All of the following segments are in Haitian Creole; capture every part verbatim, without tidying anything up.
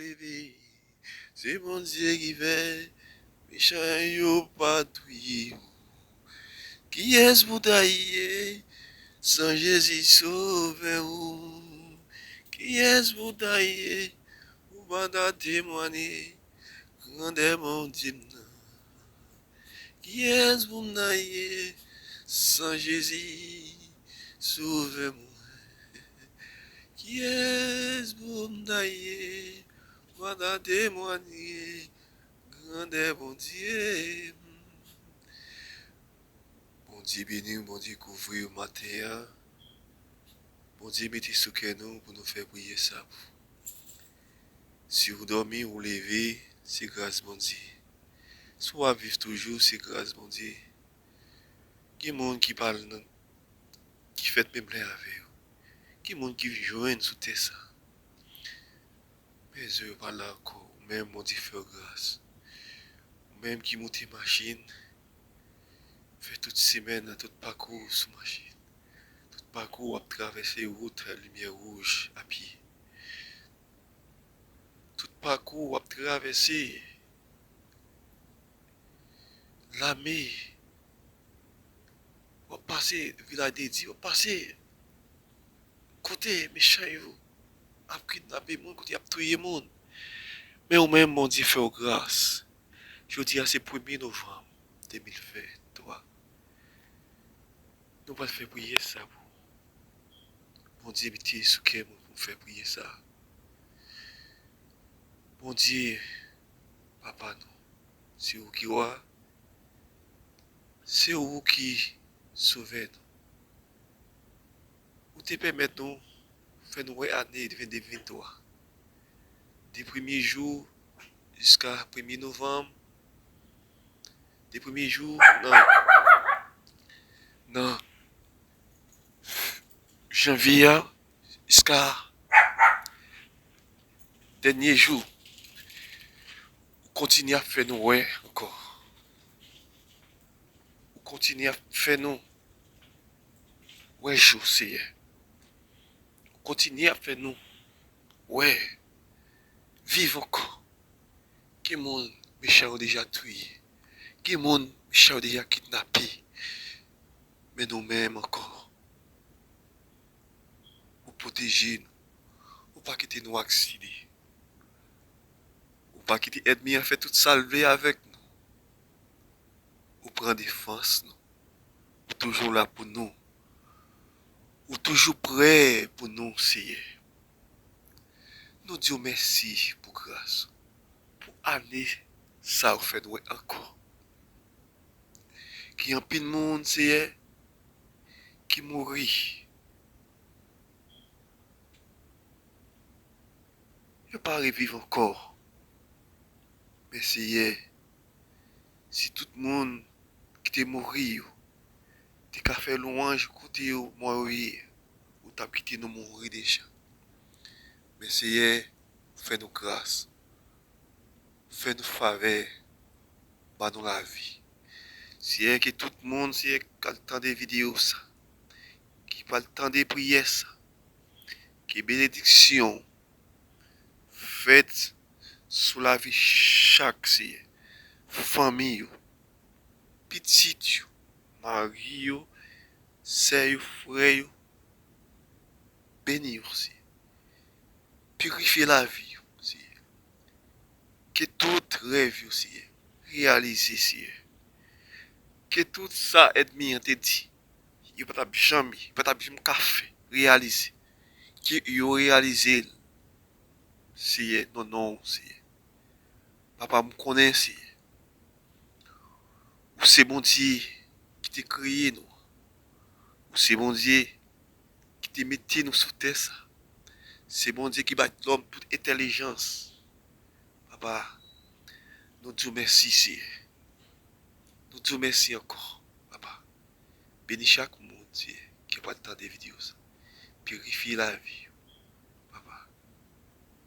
Leve, se Bondye ki fè mechan yo pa touye w. Kiyès pou w ta ye san Jezi Sovè ou? Kiyès pou w ta ye pou w pa ta temwanye grandè Bondye m nan? Kiyès pou m ta ye san Jezi Sovè mwen? Kiyès pou m ta ye pou m pa ta temwanye grandè Bondye m? Bondye beni w, Bondye kouvri w maten an. Bondye mete sou kè nou pou nou fè priyè sa pou. Si w dòmi, ou leve, se gras Bondye. Si w ap viv toujou, se gras Bondye. Gen moun ki pral nan, ki fèt menm lè avè w. Gen moun ki jwenn sou tè sa. Men zye yo pa la ankò. Ou menm, Bondye fè w gras. Ou menm ki moute machin, fè tout semèn nan, tout pakou sou machin. Tout pakou w ap travèse wout limyè wouj a pye. Tout pakou w ap travèse lame, w ap pase Vilaj de Dye, w ap pase kote mechan yo ap kidnape moun, kote y ap touye moun. Men ou menm, Bondye fè w gras. Jodi a se premye novanm de mil venntwa. Nou pral fè priyè sa pou Bondye mete sou kè mwen pou m fè priyè sa. Bondye, Papa nou, se ou ki wa, se ou ki Sovè nou. Ou te pèmèt nou, fè nou wè ane de mil venntwa. De premye jou jiska premye novanm, de premye jou nan, nan janvye a jiska dènye jou. Ou kontinye ap fè nou wè ankò. Ou kontinye ap fè nou wè jou, Seyè. Ou kontinye ap fè nou wè, viv ankò. Gen moun mechan yo deja touye. Gen moun mechan yo deja kidnape. Men nou menm ankò, ou pwoteje nou. Ou pa kite nou akside. Ou pa kite ènmi an fè tout sa l vle avèk nou. Ou pran defans nou. Ou toujou la pou nou. Ou toujou prè pou nou, Seyè. Nou di w mèsi pou gras ou, pou ane sa ou fè nou wè ankò. Gen anpil moun, Seyè, ki mouri. Yo pa reviv ankò. Men, Seyè, si tout moun ki te mouri yo te ka fè lwanj kote yo mò yo ye, ou t ap kite nou mouri deja. Men, Seyè, fè nou gras, fè nou favè, ba nou lavi. Seyè, ke tout moun, Seyè, k ap tande videyo sa, ki pral tande priyè sa, ke benediksyon fèt sou lavi chak, Seyè, fanmi yo, pitit yo, mari yo, sè yo, frè yo, beni yo, Seyè. Pirifye lavi yo, Seyè. Ke tout rèv yo, Seyè, reyalize, Seyè. Ke tout sa ènmi an te di, yo pa t ap janm, yo pa t ap janm ka fè, reyalize. Ke yo reyalize l, Seyè, nan non w, Seyè. Papa, m konnen, Seyè, ou se Bondye ki te kreye nou. Ou se Bondye ki te mete nou sou tè sa. Se Bondye ki bay lòm tout entèlijans. Papa, nou di w mèsi, Seyè. Nou di w mèsi ankò, Papa. Beni chak moun, Seyè, ki pral tande videyo sa. Pirifye lavi yo, Papa.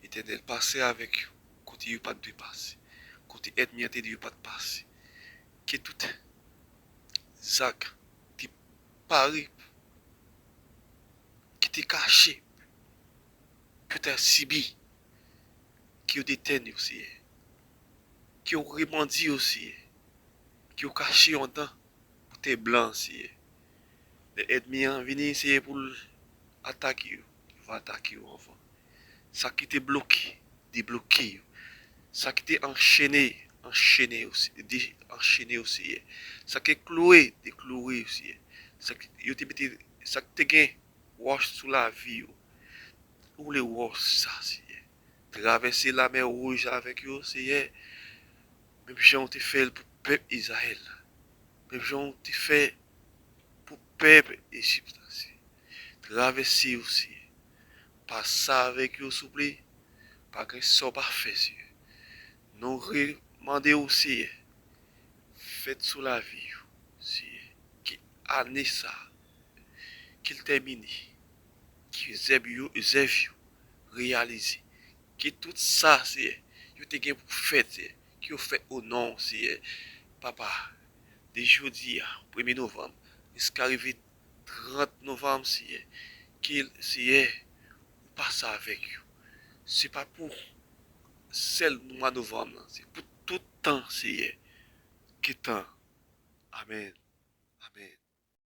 Etènèl, pase avèk yo kote yo pa t dwe pase, kote ènmi an te di yo pa t pase. Ke tout zak ki pare, ki te kache, pou ta sibi, ke yo detenn yo, Seyè. Ke yo remandi yo, Seyè. Ke yo kache yo anndan pou tè blan, Seyè. Lè ènmi an vini, Seyè, pou l atake yo, yo va atake yo anvan. Sa ki te bloke, debloke yo. Sa ki te anchene, anchene yo, Se- de- anchene yo, Seyè. Sa ki te kloure, dekloure yo, Seyè. Sa ki, yo te mete, sa ki te gen wòch sou lavi yo. Woule wòch sa, Seyè. Travèse Lamè Wouj avèk yo, Seyè. Menm jan w te fè l pou pèp Izrayèl la. Menm jan w te fè pou pèp Ejip la, Seyè. Travèse yo, Seyè. Pase avèk yo, souple. Pa gen sa w pa fè, Seyè. Nou remande w, Seyè. Fèt sou lavi yo, Seyè. Ke ane sa, ke l tèmine. Ke zèv yo, zèv yo reyalize. Ke tout sa, Seyè, yo te gen pou fèt, Seyè, ke yo fèt o non w, Seyè. Papa, de jodi a, premye novanm, jiska rive trant novanm, Seyè, ke, Seyè, ou pase avèk yo. Se pa pou sèl mwa novanm nan, se pou tout tan, Seyè. Ke tan. Amèn.